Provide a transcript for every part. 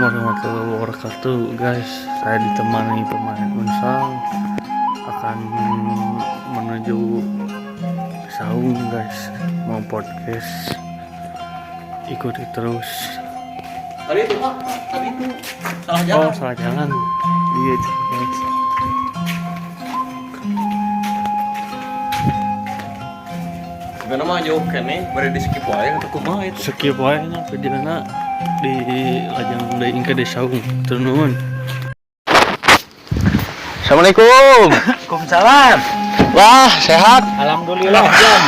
Warahmatullahi wabarakatuh, guys. Saya ditemani pemain Unsal akan menuju saung, guys. Mau podcast. Ikuti terus. Tadi itu, Pak, tadi itu salah jalan. Oh, salah jalan. Iya, guys. Gimana mah jauh keneh, bari di skip wae atau kumaha itu? Skip wae nya videona di lajang deui ke desa saung. Hatur nuhun. Assalamualaikum. Waalaikumsalam. Wah, sehat. Alhamdulillah, Jam.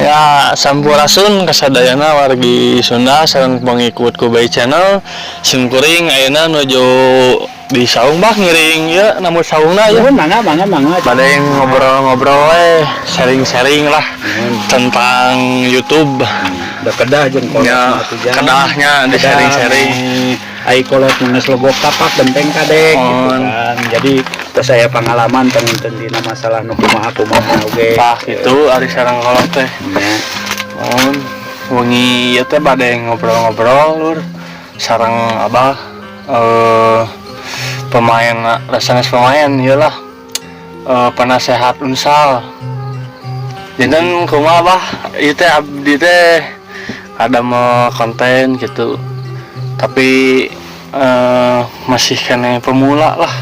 Ya, sampurasun kasadayana wargi Sunda sareng pengikut Kubay Channel. Simkuring ayeuna nuju di saung, bah, ngiring ya nambut saungna ya. Nuhun, mangga, mangga, mangga. Bade ngobrol-ngobrol we, sharing-sharing lah tentang YouTube. Da kedah jeung kolot Ya, mah atuh, Jam. Kedahnya di Kedah, sharing-sharing. Ai kolot mah geus legok tapak benteng kadek gitu On. kan. Jadi tos saya pengalaman panginten dina masalah nu kumaha kumaha oge. Tah gitu ari sareng kolot teh. Nya. Mohon wengi ieu teh bade ngobrol-ngobrol, lur, sareng abah, pemain rasanya pemain ieu lah, penasehat Unsal. Janten kumaha, bah, ieu teh abdi teh ada mau konten gitu, tapi masih keneh pemula lah,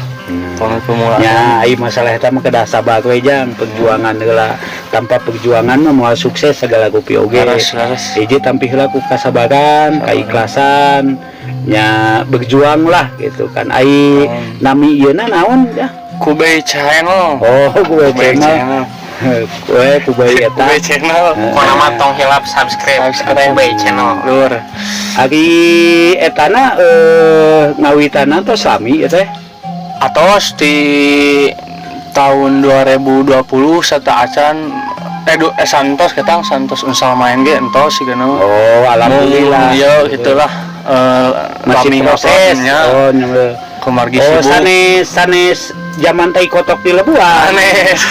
pemain pemula. Ya, ai masalah eta mah kedah sabar we, Jang, perjuangan heula. Tanpa perjuangan mah moal sukses segala rupi oge. Leres, leres. Hiji tampi heula ku kasabaran, kaikhlasan, nya berjuang lah gitu kan. Ai nami ieuna naon ya? Kubay Channel. Oh, gue Kubay channel. Channel. Gue kubay eta. Kubay Channel. Pokokna mah tong hilap subscribe, Subscribe. Kubay Channel. Lur. Ari etana ngawitana tos lami ya teh? Atos di tahun 2020 serta acan santos ketang santos Unsal main ge entos sih. Oh, alhamdulillah. Iya, itulah, masih lami proses. nguploadnya. Oh, nyampe. Kumargi Oh, sibuk. Sanes sanes zaman tai kotok di lebuan. Sanes.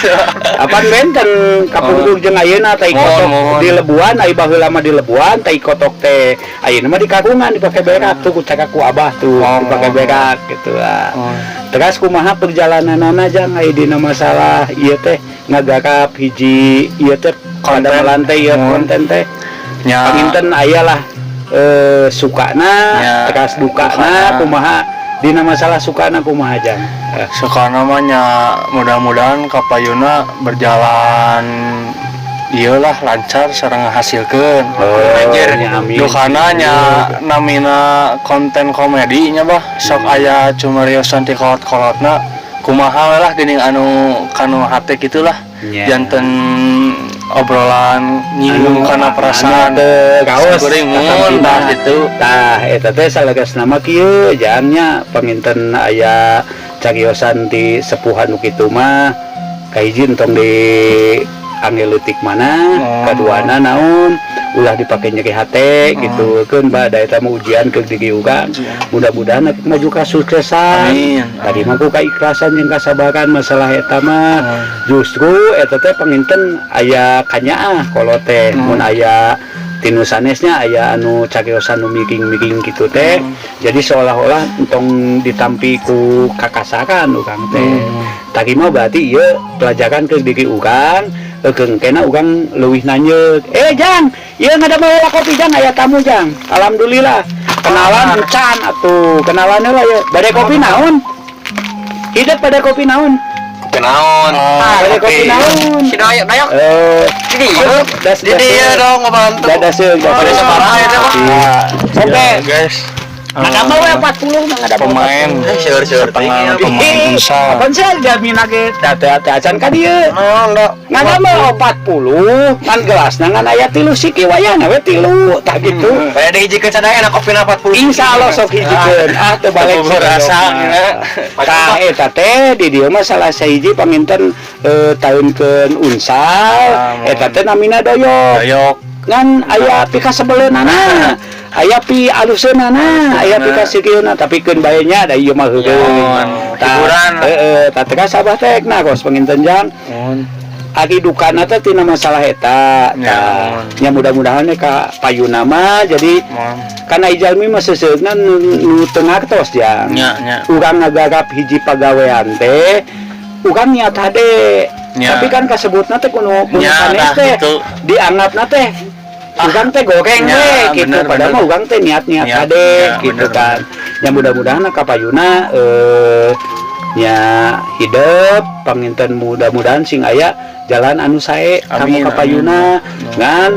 Apan benten kapungkur jeung ayeuna tai Mohon, kotok mohon. Di lebuan, ai baheula mah di lebuan tai kotok teh, ayeuna mah di kagungan dipake berak tuh ku cakak ku abah tuh Oh, dipake mohon. Berak gitu lah. Oh. Terus kumaha perjalananana, Jang, ai dina masalah ieu teh ngagarap hiji ieu teh Konten. pada melantai ieu Mohon. Konten teh Nya. Panginten aya lah sukana Ya, teras dukana, dukana. Kumaha dina masalah sukana kumaha, Jang? Suka namanya mudah-mudahan kapayuna berjalan iyalah lancar sareng ngahasilkeun. Oh, Anjir. nya, amin. Dukana nya namina konten komedi nya, bah, sok aya cumariosan ti kolot-kolotna kumaha we lah geuning anu kanu hate gitulah. Nya. Janten obrolan nyinggung kana perasaan anu teu raos kuring mun tah gitu. Tah eta teh saleresna mah kieu, Jang, nya panginten aya cariosan ti sepuhan nu kitu mah kahiji entong di angge leutik mana, kaduana naon ulah dipake nyeri hate gitu keun ba da eta mah ujian ke diri urang. Mudah-mudahan nanti maju kasuksesan. Amin. Tadi mah ku kaikhlasan jeung kasabaran masalah eta mah. Justru eta teh panginten aya kanyaah kolot teh mun aya tinu sanesnya aya anu cariosan nu miring-miring gitu teh, jadi seolah-olah entong ditampi ku kakasaran urang teh. Tadi mah berarti ieu pelajaran ke diri urang. Keung kena urang leuwih nanyeuk. Jang, ieu ngadamel heula kopi, Jang, aya tamu, Jang. Alhamdulillah kenalan encan atuh, kenalan heula ya. Bade kopi naon hidup, bade kopi naon? Kopi naon? Ah, bade kopi naon? Si Dayok, Dayok. Di das das. Di dia dong ngebantu. Dadah seung. Bade sabaraha eta mah? Sampai Ya, guys. ngadamel we 40 mah ngadamel. Pemain Eh, seur-seur setengah pemain Unsal. Apaan sih jamin lagi teh teh acan ka dieu. Naon, Dok? Ngadamel 40 ngan gelasna ngan aya tilu siki wayahna we tilu tah gitu. Bade dihijikeun sadayana kopina 40. Insya Allah sok hijikeun. Ah, teu balik Teu rasa, mah. Tah eta teh di dieu mah salah sahiji panginten taunkeun Unsal Ah, eta teh namina Doyok. Doyok. Ngan aya pikasebeleunana, aya pi aluseunana, aya pikasikieuna, tapi keun bae nya da ieu mah heureun. Hiburan. Heeh, tah tegas abah teh nah kos panginten, Jang. Mohon. Ari dukana teh tina masalah eta. Ya, Tah, mun. nya mudah-mudahan ka payuna mah jadi Mun. karena jalmi mah seuseurna nu teu ngartos, Jang. Nya, nya. Urang ngagarap hiji pagawean teh urang niat hade. Nya. Tapi kan kasebutna teh kuno Nya, sanes tah, teh gitu. Dianggapna teh urang teh goreng Nya, we gitu. Bener, Padahal bener. Mah urang teh niat-niat Niat, hade nya, gitu bener, kan. Ya mudah-mudahan kapayuna nya hidup panginten, mudah-mudahan sing aya jalan anu sae Amin, kamu kapayuna. Amin. Ngan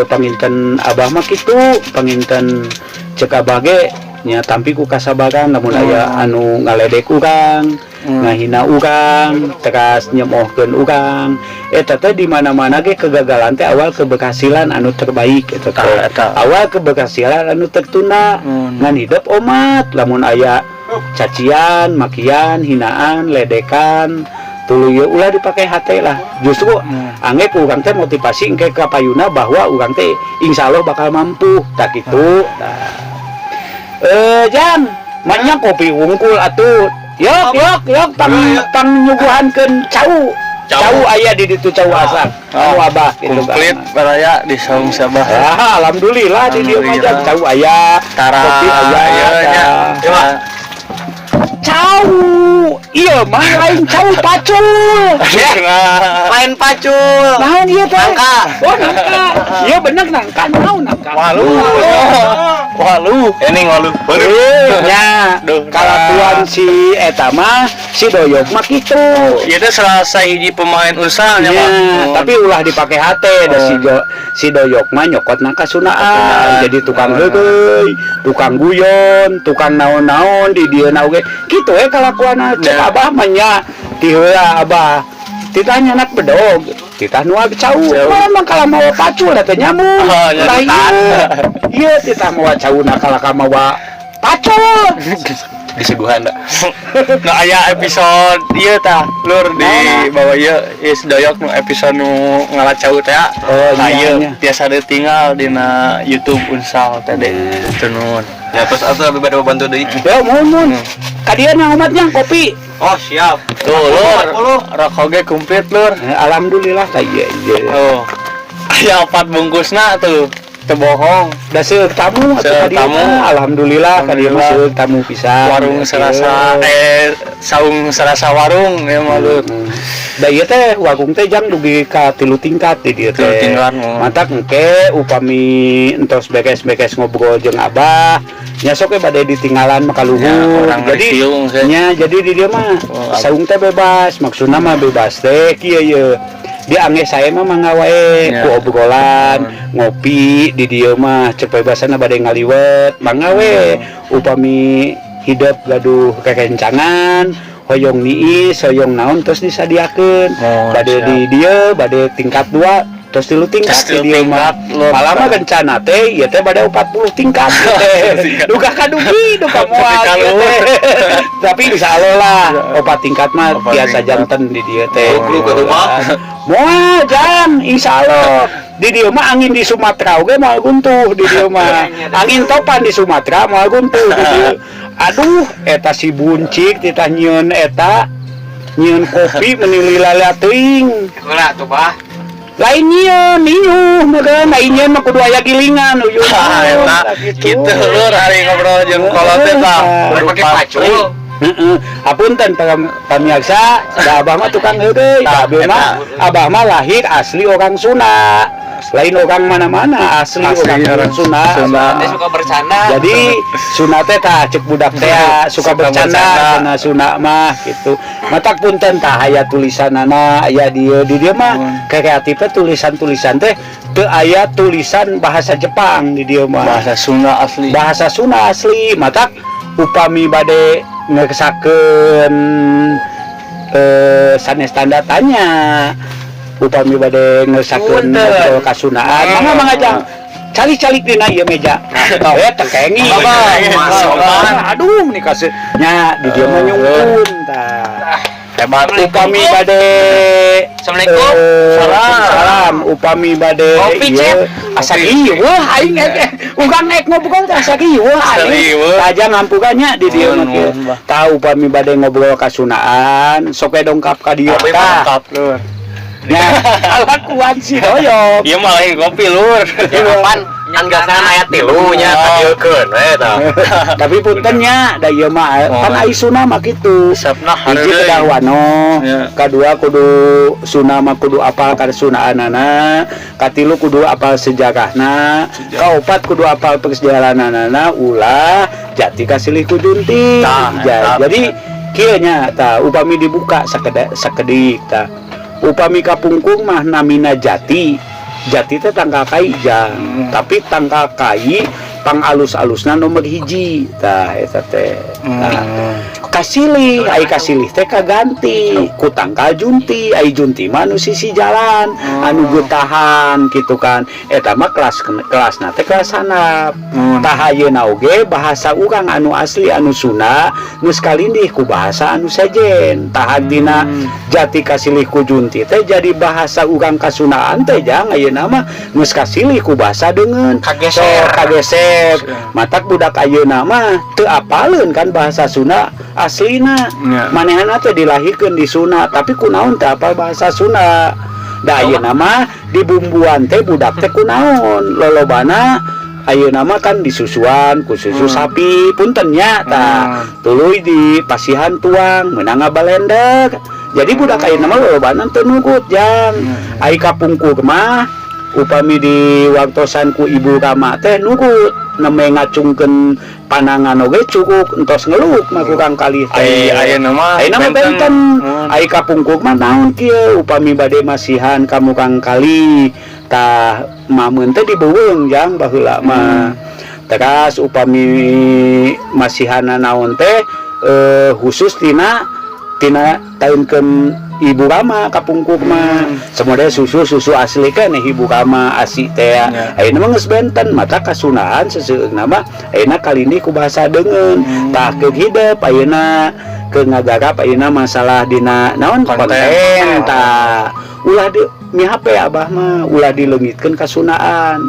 panginten abah mah kitu, panginten cek abah ge nya tampi ku kasabaran lamun aya anu ngaledek urang, ngahina urang, teras nyemohkeun urang. Eta teh di mana-mana ge kegagalan teh awal keberhasilan anu terbaik eta teh. Tah, eta. Awal keberhasilan anu tertunda. Ngan hidup omat lamun aya cacian, makian, hinaan, ledekan, tuluy ulah dipakai hati lah. Justru angge ku urang teh motivasi engke ka payuna bahwa urang teh insya Allah bakal mampu tak gitu. Nah. Jang, manya kopi wungkul atuh. Yok, yok, yok, tang tang nyuguhankeun cau. Cau. Cau aya di ditu, cau asak. Oh, Anu abah gitu komplit kan. Baraya di saung sabah. Ah, alhamdulillah di dieu mah, Jang, Alhamdulillah. cau aya, Tara kopi aya. Ieu nya. Tah. Cau. Iya mah lain cau pacul. Ya. Lain pacul. Naon ieu teh? Nangka. Oh, nangka. Iya bener nangka, naon nangka. Walu. Walu. Ini walu. Eh, nya. Duh, Kalakuan si eta mah, si Doyok mah kitu. Ieu teh salah sahiji pemain usaha nya, Nya, Pak. tapi ulah dipakai hate da si Oh. si Doyok mah nyokot na kasunaan. Kasunaan. Jadi tukang heureuy, tukang guyon, tukang naon-naon di dieu na oge. Kitu we kalakuanna cek Nya. Abah mah nya ti heula abah. Titah nyanak bedog, titah nuag cau. Cau. Memang kalau mawa pacul teh nyambung. Oh, nya Lah titah. Ieu. Ieu titah mawa cauna kalah ka mawa pacul. Disuguhan da. Nu aya episode ieu tah, Lur, di Naon? bawah ieu is Doyok nu episode nu ngala cau teh. Oh, Nah, iya, ieu iya. tiasa ditinggal dina YouTube Unsal teh deh. Tunun. Ya terus atuh abi bade bantu deui. Ya mohon mohon. Kadieu na umatnya kopi. Oh, siap. Tuh, Lur. Rokok ge komplit, Lur. Alhamdulillah tah ieu ieu. Oh. Aya opat bungkusna tuh. Teu bohong. Da seueur tamu atuh Seueur ka dieu tamu. mah. Alhamdulillah ka dieu mah Alhamdulillah. seueur tamu pisan. Warung serasa saung serasa warung ya mah, Lur. Da ieu teh warung teh, Jang, dugi ka 3 tingkat di dieu Tilu teh. tingkat, oh. Matak engke upami entos beres-beres ngobrol jeung abah nya sok we bade ditinggalan mah ka Ya, luhur. orang Jadi review saya. nya jadi di dieu mah Oh, saung teh bebas, maksudna mah bebas teh kieu ye. Di angge saya mah mangga wae Ya. ku obrolan, ngopi di dieu mah cek bebasanna bade ngaliwet, mangga we. Upami hidup gaduh kekencangan, hoyong niis, hoyong naon terus disadiakeun. Oh, Bade siap. di dieu, bade tingkat 2, terus 3 tingkat Terus di tilu dieu mah. tingkat, lur. Malah mah rencana teh ieu teh bade 40 tingkat ieu teh. Duka kadugi, duka moal Duka ieu teh. Tapi insya Allah lah, 4 tingkat mah Opat biasa tingkat. janten di dieu teh. Oh, lu ke rumah. Moal, Jang, insya Allah. Di dieu mah angin di Sumatera oge moal guntuh di dieu mah. Angin topan di Sumatera moal guntuh di dieu. Aduh, eta si buncik titah nyieun eta nyieun kopi meni lila teuing. Heula tuh, Bah. Lain nyieun, niuh meureun, lain nyieun mah kudu aya gilingan uyuh. Ah, eta gitu, Lur, hari ngobrol jeung kolot teh tah. Lain pake pacul. Heeh. Apunten para pamirsa, da abah mah tukang heureuy, da abah mah abah mah lahir asli orang Sunda. Lain orang mana-mana, asli, Asli orang, orang Sunda. Sunda. Abah. Dia suka bercanda. Jadi Sunda teh tah cek budak teh suka Suka bercanda, bercanda. cenah Sunda mah gitu. Matak punten tah aya tulisanana aya dieu di dieu mah kreatifnya tulisan-tulisan teh teu aya tulisan bahasa Jepang di dieu mah. Bahasa Sunda asli. Bahasa Sunda asli. Matak upami bade ngersakeun sanes tanda tanya, upami bade ngersakeun Punten. ngobrol kasunaan mangga mangga, Jang, calik-calik dina ieu meja teu kenging. Masuk. Aduh, nih kasih nya di dieu mah nyungkun tah. Hebat. Upami bade Assalamualaikum. Salam. Salam. Upami bade Kopi, ieu Cep. asa riweuh aing urang ek ngobrol teh asa riweuh aing. Riweuh. Taja ngampurannya di dieu mah Nuhun, kieu. nuhun, Bah. Tah upami bade ngobrol kasunaan sok we dongkap ka dieu Tapi tah. mantap, Lur. Ya, kalakuan si doyok. Ieu mah lain kopi, Lur. Ya apaan kan gasana aya tilu nya kadieukeun we tah. Tapi punten nya, da ieu mah kan Oh. ai sunah mah kitu. Resepna Hiji hareudeuy. kedah wano, Ya. kadua kudu sunah mah kudu apal kasundaanana, katilu kudu apal sejarahna, kaopat kudu apal perjalananana, ulah jati kasilih ku junti. Tah, eta. Jadi kieu nya tah, upami dibuka sakedik tah. Upami kapungkur mah namina jati. Jati teh tangkal kai, jang. Tapi tangkal kai pang alus-alusna nomor hiji tah eta teh. Tah, kasilih, ai kasilih teh kaganti ku tangkal junti. Ai junti mah anu sisi jalan, anu getahan gitu kan. Eta mah kelas kelasna teh kelas handap. Tah, ayeuna oge bahasa urang anu asli, anu Sunda, geus kalindih ku bahasa anu sejen. Tah, artina jati kasilih ku junti teh jadi bahasa urang Kasundaan teh, jang, ayeuna mah geus kasilih ku bahasa deungeun. Kageser. So, kageser. Matak budak ayeuna mah teu apaleun kan bahasa Sunda aslina. Manehna teh dilahirkeun di Sunda, tapi kunaon teu apal bahasa Sunda? Da ayeuna mah dibumbuan teh budak teh kunaon lolobana ayeuna mah kan disusuan ku susu sapi, punten nya. Tah, tuluy di pasihan tuang meunang ngabalender. Jadi budak ayeuna mah lolobana teu nurut, jang. Ai kapungkur mah upami diwartosan ku ibu rama teh nurut, nembe ngacungkeun panangan oge cukup entos ngeluk mah kurang kali Ai teh. Ayeuna mah Ayeuna mah benten. Ai kapungkur mah naon kieu, upami bade masihan ka murang kali tah mameun teh dibeuweung, jang, baheula mah. Teras upami masihana naon teh khusus tina tina taunkeun ibu rama kapungkur mah. Semoga susu susu asli kan ibu rama asi teh. Ayeuna mah geus benten, mata Kasundaan seseueurna mah ayeuna kalindih ku bahasa deungeun. Tah, keur hidep ayeuna, keur ngagarap ayeuna masalah dina naon? Konten. Konten. Tah, ulah di mihape abah mah ulah dileungitkeun Kasundaan.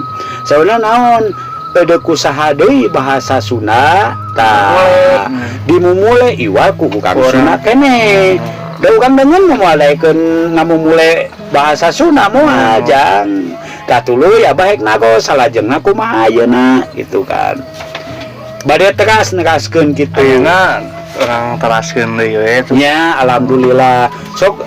Sauna naon ede kusaha deui bahasa Sunda tah dimumule iwal ku urang Urang. Sunda keneh. Da urang deungeun ngamualekeun ngamumule bahasa Sunda moal, jang. Tah, tuluy abah hek nago salajengna kumaha ayeuna gitu kan. Bade teras neraskeun kitu. Ayeuna urang teraskeun deui we. Nya, alhamdulillah. Sok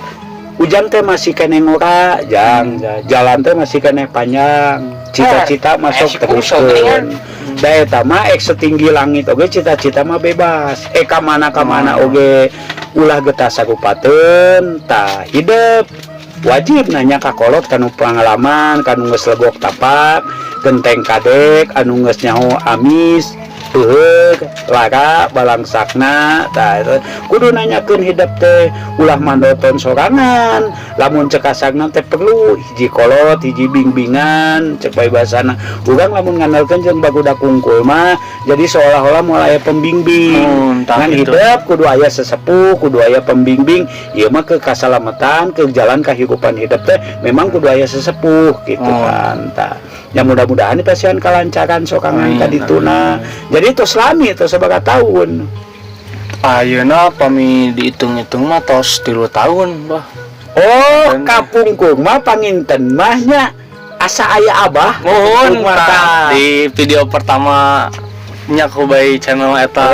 hujan teh masih keneh ngora, jang. Jalan teh masih keneh panjang. Cita-cita masuk si Kumso teruskeun. Da eta mah ek setinggi langit oge cita-cita mah bebas. Ka mana ka mana oge ulah getah sarupateun. Tah, hidep wajib nanya ka kolot kanu pengalaman, kanu geus legok tapak genteng kadek, anu geus nyaho amis peuheuk lara balangsakna. Tah, eta kudu nanyakeun. Hidep teh ulah mandoton sorangan. Lamun cek kasarna teh perlu hiji kolot, hiji bimbingan. Cek bae basana urang lamun ngandalkeun jeung barudak kungkul mah jadi seolah-olah moal aya pembimbing. Tah Ngan gitu. Hidep kudu aya sesepuh, kudu aya pembimbing. Ieu mah ke kasalamatan, ke jalan kehidupan hidup teh memang kudu aya sesepuh gitu kan. Tah ya, mudah-mudahan pasihan kalancaran sokangan Amin, ka dituna. Jadi tos lami, tos sabaraha tahun? Ayeuna pami dihitung-hitung mah tos 3 tahun, Bah. Oh, Dan- kapungkur mah panginten mah nya asa aya abah. Mohon Kapungkur mah tah, tah. Di video pertama nya ku bae channel eta.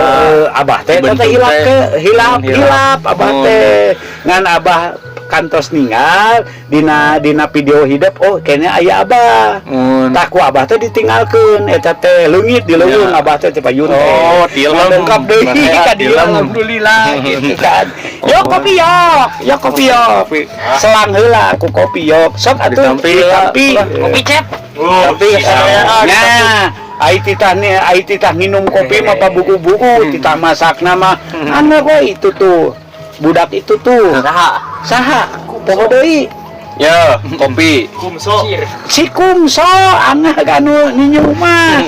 Abah teh eta teh Dibentuk hilap teh. ke hilap. Hilap. Hilap abah teh ngan abah kantos ninggal dina dina video hidup, oh kayaknya aya abah. Tah, ku abah teh ditinggalkeun eta teh leungit di leuweung. Abah teh teh payun teh. Oh, tilem. Ngadongkap deui Baraya, ka dieu. tilem. Alhamdulillah gitu kan. Yo kopi yok, yo kopi yok. Selang heula ku kopi yok. Sok atuh. Ditampi lah. Ditampi. Kopi cep. Tapi saya Nya, ai titah nih, ai titah minum kopi mah pabuku-buku, titah masakna mah anu kok itu tuh. Budak itu tuh. Saha? Saha? Poho deui. Ya, kopi. Kumso. Si Kumso angah anu ninyu mah.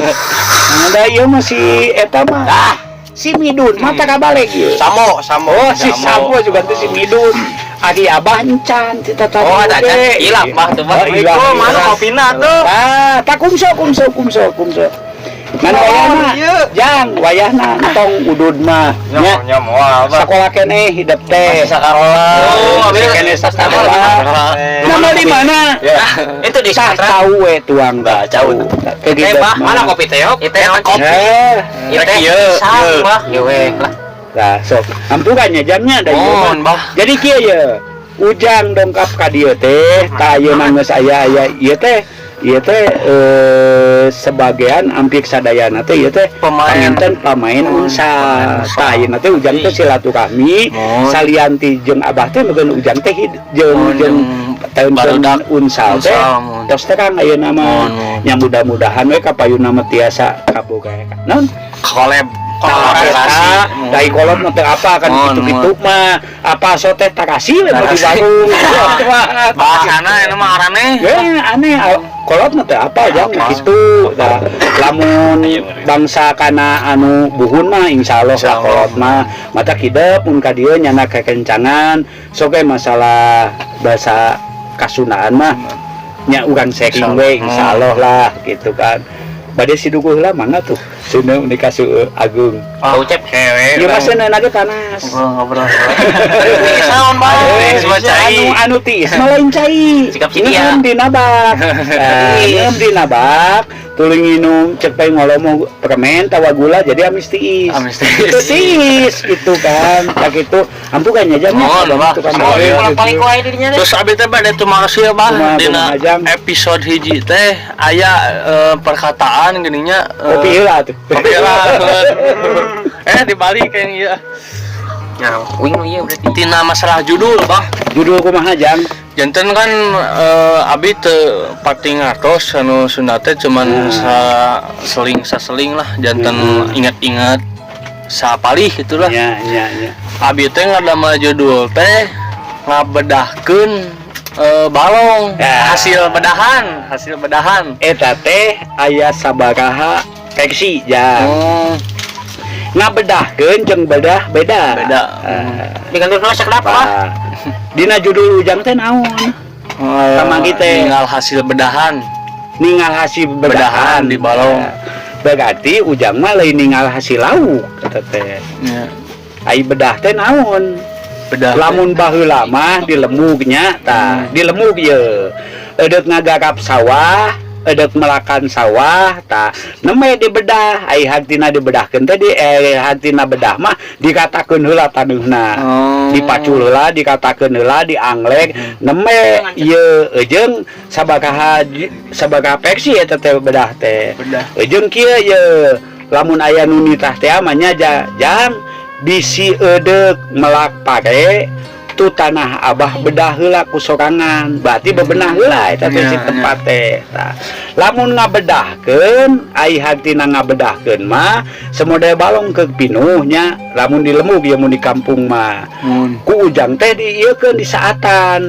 Da ieu mah si eta mah. Ah, si Midun mah tara balik ieu. Samo, samo. Oh, si Samo juga tuh si Midun. Ari abah encan tita tadi. Oh, ada encan. Hilap mah tuh mah. Oh, hilap. Oh, mana kopina tuh? Ah, tak kumso kumso kumso kumso. Ngan wayahna, jang wayahna entong udud mah nya. Nya moal, Bah. Sakola keneh hidep teh. Sakarola. Oh, masih keneh sakarola. Nama di mana? Ya. Itu di Tah Sumatera. cau we tuang Tah, cau. Ke Teh, Bah, mana kopi teh? Itu kopi. Eh, Ieu teh Ieu, ieu. Bah. Ieu we lah. Nah, sok. Ampuran nya jamnya da ieu mah. Mohon, Bah. Jadi kieu ye. Ujang dongkap ka dieu teh, tah ayeuna geus aya aya ieu teh, ieu teh sebagian ampik sadayana teh ieu teh Pemain. panginten pamain unsal. Tah ayeuna teh ujang teh silaturahmi Mohon. salianti jeung abah teh meukeun ujang teh jeung Mohon, jeung jeung tahun barudak unsal teh. Unsal, mohon. Tos terang ayeuna mah Mohon, mohon. nya mudah-mudahan we kapayunna mah tiasa kaboga. Naon? Kolab. Kolaborasi. Dari kolot mah teu apa kan Mohon, gitu-gitu mah apa so teh tarasi we mah di warung. Bahasana ini mah araneh. Ya aneh kolot mah teu apa jang Apa. gitu. Tah, lamun bangsa kana anu buhun mah insyaallah lah Insyaallah. kolot mah mata kidep mun ka dieu nyana kekencangan sok we masalah bahasa kasundaan mah nya urang sharing we insyaallah lah gitu kan. Bade sidukuh lah mangga tuh. Sunda unika Agung. Oh, Ucep. Kewe. Ieu mah seuneu ge panas. Ngobrol-ngobrol. Tiis naon, Bah? Tiis mah cai. Anu anu tiis mah lain cai. Sikap si dia. Ngeum dinabak. Ngeum dinabak, tuluy nginum cek pae ngolomo permen tawa gula jadi amis tiis. Amis tiis. Itu tiis gitu kan. Tak gitu. Ampukan nya jamnya. Mohon, Bah. Tukang Mohon. gawe Pulang gitu. paling kuai dirinya deh. Terus abi teh bade tumaros ieu, Bah, Kumaha, dina kumaha, Jang? episode hiji teh aya perkataan geuning nya Kopi heula tuh. Kopi heula. Dibalik kayak ieu. Nah, wing ieu berarti. Tina masalah judul, Bah. Judul kumaha jang? Janten kan abi teu pati ngartos anu Sunda teh cuman sa seling saseling lah janten ingat-ingat sapalih itulah. Ya ya ya. Abi teh ngadamel judul teh ngabedahkeun balong Ya. hasil bedahan. Eta teh aya sabaraha versi jang. Oh, Ngabedahkeun jeung bedah beda. Beda. Digantung heula sakedap lah. Tah. Dina judul ujang teh naon? Kamari teh. Ninggal hasil bedahan. Ningal hasil bedahan, Bedahan di balong. Ya. Berarti ujang mah lain ningal hasil lauk eta teh. Ya. Ai bedah teh naon? Bedah. Lamun baheula mah di lemugnya tah, di lemug ye. Edeuk ngagarap sawah, edeuk melakan sawah tah, nembe dibedah, ai hartina dibedahkeun teh di hartina bedah mah dikatakeun heula taneuhna. Oh. Dipacul heula, dikatakeun heula, dianglek, nembe ieu jeung sabaraha sabaraha versi eta teh bedah teh. Bedah. Jeung kieu ye, lamun aya nu nitah teh mah nya jang bisi edeuk melak pare tu tanah abah bedah heula ku sorangan, berarti bebenah heula eta teh si tempat teh. Tah, lamun ngabedahkeun ai hartina ngabedahkeun mah semodel balong ke pinuh nya, lamun di lemug ya mun di kampung mah Mun. ku ujang teh diieukeun di saatan.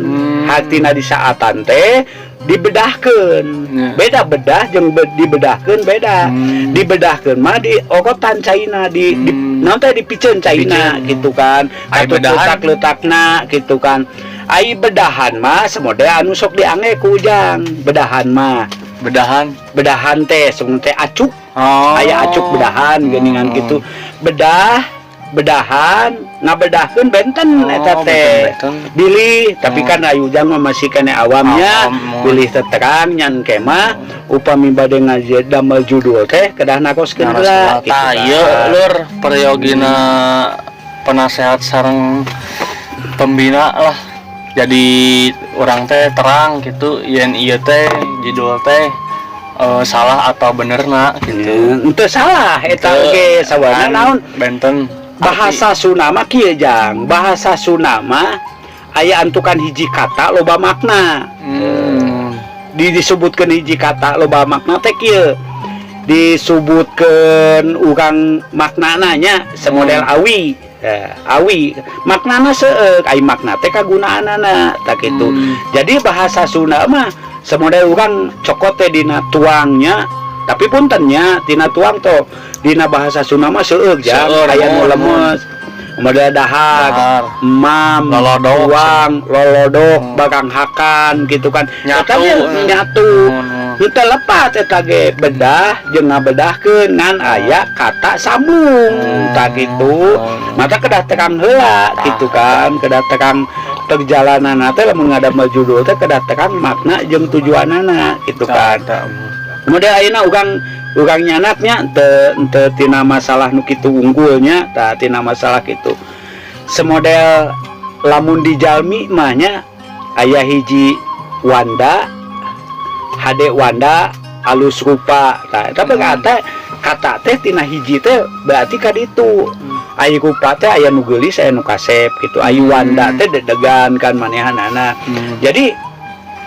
Hartina di saatan teh dibedahkeun. Beda bedah jeung dibedahkeun beda. Dibedahkeun mah di orotan caina di naon teh dipiceun caina Piceun. gitu kan. Ai Katut bedahan? letak-letakna gitu kan. Ai bedahan mah semodel anu sok diange ku ujang bedahan mah. Bedahan. Bedahan teh semun teh acuk. Oh. Aya acuk bedahan geuningan gitu. Bedah bedahan ngabedahkeun benten Oh, eta teh. benten-benten. Bilih tapi kan ayu ujang mah masih kene awamnya, Awam, oh. bilih teh terang nyan kemah upami bade ngaji damel judul teh kedah naroskeun heula gitu Tah kan. ieu lur perayogina penasehat sareng pembina lah. Jadi orang teh terang gitu yen ieu teh judul teh salah atau benerna gitu. Ya, henteu salah eta oge sawarna Kan naon benten bahasa Sunda mah kieu jang, bahasa Sunda mah aya antukan hiji kata loba makna. Di disebutkeun hiji kata loba makna teh kieu, disebutkeun urang maknana nya semodel awi. Awi maknana seueuk, ai makna teh kagunaanana tah kitu. Jadi bahasa Sunda mah semodel urang cokot teh dina tuangnya, tapi puntennya tina tuang to dina bahasa Sunda mah seueuk jang, Seueur, aya nu mun, lemes model dahar, Dahar. Mam, Lolodok. tuang, lolodok, bakang hakan gitu kan. Nyatu. Eta nya nyatu. Mun, mun. Henteu lepat eta ge bedah jeung ngabedahkeun, ngan aya kata sambung. Tah, kitu. Mata kedah terang heula gitu kan, kedah terang perjalanan teh. Lamun ngadamel judul teh kedah terang makna jeung tujuanana gitu kan. Kemudian ayeuna urang urang nyanaknya teu teu tina masalah nu kitu unggulnya. Tah, tina masalah kitu, semodel lamun di jalmi mah nya aya hiji wanda hade, wanda alus rupa. Tah, eta berarti kata teh tina hiji teh berarti ka ditu. Aya rupa teh aya nu geulis, aya nu kasep gitu. Aya wanda teh dedegan kan manehanana. Jadi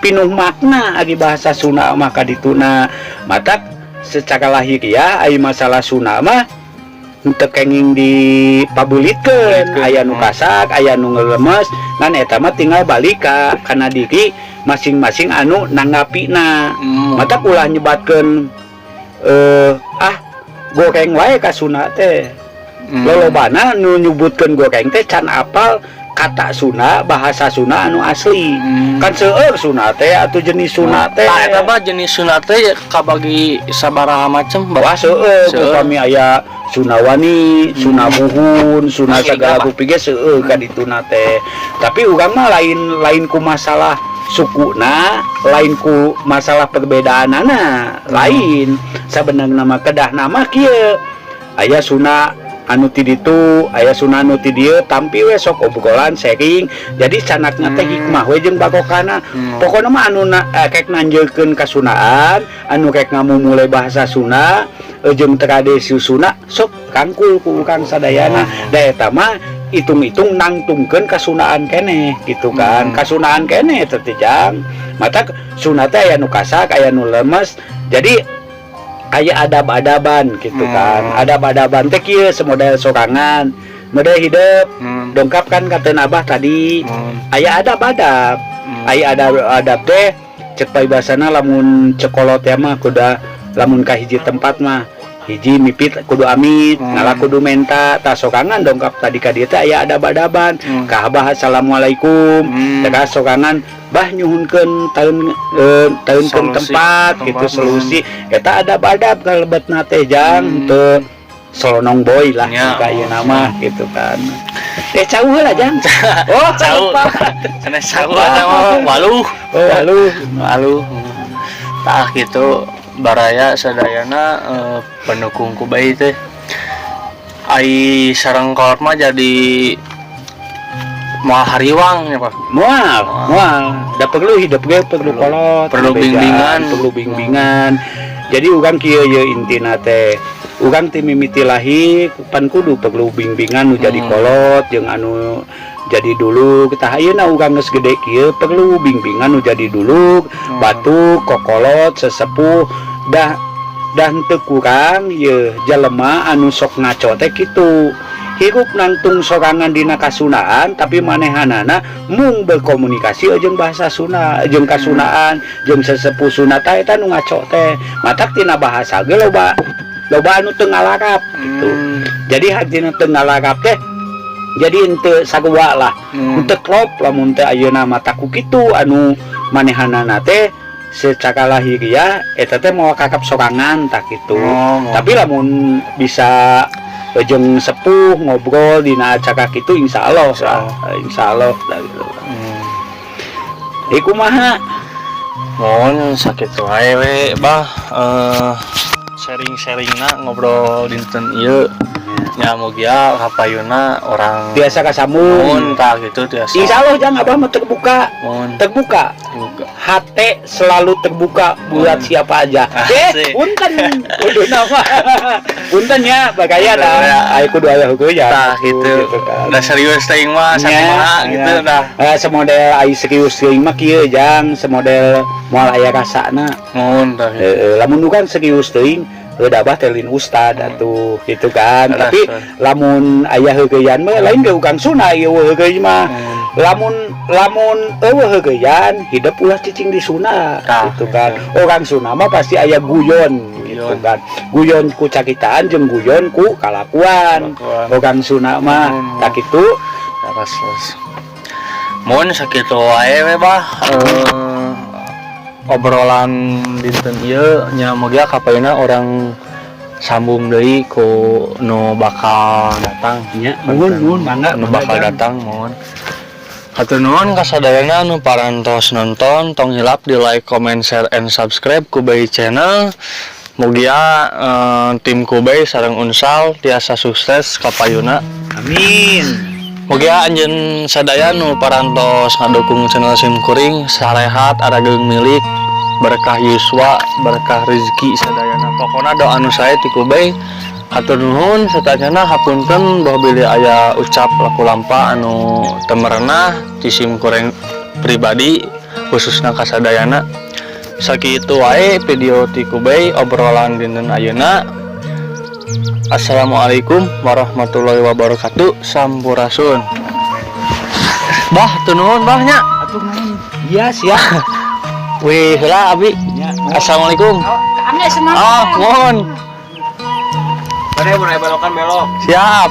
pinuh makna ari bahasa Sunda mah kadituna. Matak secara lahiriah ari masalah Sunda mah teu kenging dipabulitkeun. Aya nu kasak, aya nu ngelemes, ngan eta mah tinggal balik ka kana diri masing-masing anu nanggapina. Matak ulah nyebatkeun ah, goreng wae ka Sunda teh. Lolobana nu nyebutkeun goreng teh can apal kata Sunda, bahasa Sunda anu asli. Kan seueur Sunda teh atau jenis Sunda teh. Tah, eta mah jenis Sunda teh kabagi sabaraha macam, Bah? Wah, seueur. Seueur. Upami aya Sunda wani, Sunda muhun, Sunda Asli segala apa? Rupi ge seueur ka dituna teh. Tapi urang mah lain lain ku masalah sukuna, lain ku masalah perbedaanana, lain. Sabenerna mah kedah nama kieu. Aya Sunda anu ti ditu, aya Sunda anu ti dieu, tampi we sok obrolan, sharing. Jadi canakna teh hikmah we jeung barokahna. Pokokna mah anu rek nanjeurkeun kasundaan, anu rek ngamumule bahasa Sunda, jeung tradisi Sunda, sok rangkul ku urang sadayana. Da eta mah hitung-hitung nangtungkeun kasundaan keneh gitu kan. Kasundaan keneh eta teh, Jang. Mata Sunda teh aya nu kasak, aya nu lemes. Jadi aya adab-adaban gitu kan. Adab-adaban teh kieu, semodel sorangan, model hidup dongkap kan kata Abah tadi. Aya adab-adab. Aya adab-adab teh cek paribasana lamun cekolot ya mah kuda lamun ka hiji tempat mah hiji mipit kudu amit, ngalah kudu menta. Tah, sorangan dongkap tadi ka dieu teh aya adab-adaban. Ka Abah, "Assalamualaikum." Teh sorangan bah nyuhunkeun tahun tahunkeun Solusi. Tempat gitu. Tempat. Solusi eta adab-adab kalebetna teh, Jang. Teu solonong boy lah ka ieu nama gitu kan. Cau heula, Jang. Oh, Cau. lupa. Sanes cau eta mah waluh. Oh, waluh. Waluh. Tah, gitu baraya sadayana, pendukung Kubai teh ai sareng kolot mah jadi moal hariwang ya, Pak. Moal, moal. Da perlu hidup ge perlu kolot, Perlu bejaan, bimbingan. Perlu bimbingan. Jadi urang kieu ye intina teh. Urang ti mimiti lahir pan kudu perlu bimbingan nu jadi kolot jeung anu jadi dulu. Kita ayeuna urang geus gede kieu perlu bimbingan nu jadi dulu, batu, kokolot, sesepuh. Dah dah teu kurang ye jelema anu sok ngaco teh kitu, hirup nangtung sorangan dina kasundaan, tapi manehanana mung berkomunikasi jeung bahasa Sunda jeung kasundaan jeung sesepuh Sunda. Tah, eta nu ngaco teh. Matak tina bahasa ge loba loba anu teu ngalarap gitu. Jadi hartina teu ngalarap teh jadi henteu sarua lah, henteu klop lamun teh ayeuna mah ku kitu anu manehanana teh secara lahiriah eta teh moal kakap sorangan, tah kitu. Oh, tapi lamun bisa jeung sepuh ngobrol dina acara kitu, insya Allah lah, insya Allah lah gitu. Iku kumaha? Mohon sakitu wae we, Bah, sharing-sharingna ngobrol dinten ieu nya, mugia kapayuna orang biasa kasambung. Mohon, tah gitu tiasa. Insya Allah, jangan, Abah mah terbuka. Mohon. Terbuka. Terbuka. Hati selalu terbuka buat siapa aja. Asik. Punten kudu nama, punten ya, bagaya Punten, dah ya. Ayo kudu aya hukum ya. Tah, gitu. Kan. Udah serius teuing mah sakumaha gitu dah. Semodel ai serius teuing mah kieu, Jang, semodel moal aya rasana. Mohon, tah gitu. Lamun nu kan serius teuing udah Abah teh lain ustad atuh gitu kan. Alah, tapi ustad. Lamun aya heugeuyan mah lain ge ukang sunah ieu heugeuy mah. Lamun lamun eueuh heugeuyan hidup ulah cicing di sunah Tah, gitu kan. Orang sunah mah pasti aya guyon gitu Guyon. Kan. Guyon ku cakitaan jeung guyon ku kalakuan. Kalakuan. Orang sunah mah tah kitu. Leres, leres. Mohon sakitu wae we, Bah. Obrolan dinten ieu nya, mugia kapayuna urang sambung deui ku nu bakal datang. Nya, nuhun nuhun, mangga. Nu mangga, bakal Jang. Datang mohon. Hatur nuhun kasadayana nu parantos nonton, tong hilap di like, comment, share, and subscribe Kubay Channel. Mugia tim Kubay sareng Unsal tiasa sukses kapayuna. Amin. Mugia anjeun sadaya nu parantos ngadukung channel sim kuring sarehat, arageung milik, berkah yuswa, berkah rezeki sadayana. Pokona doa nu sae ti Kubay. Hatur nuhun satanyana, hapunten bahwa bilih aya ucap laku lampah anu teu merenah ti sim kuring pribadi, khususna kasadayana. Sakitu wae video ti Kubay obrolan dinten ayeuna. Assalamualaikum warahmatullahi wabarakatuh. Sampurasun. Bah, hatur nuhun, Bah, nya. Atuh nuhun. Iya, siap. Wih, heula abi. Nya. Assalamualaikum. Kami senang. Oh, mohon. Mana mun aya belokan belok. Siap.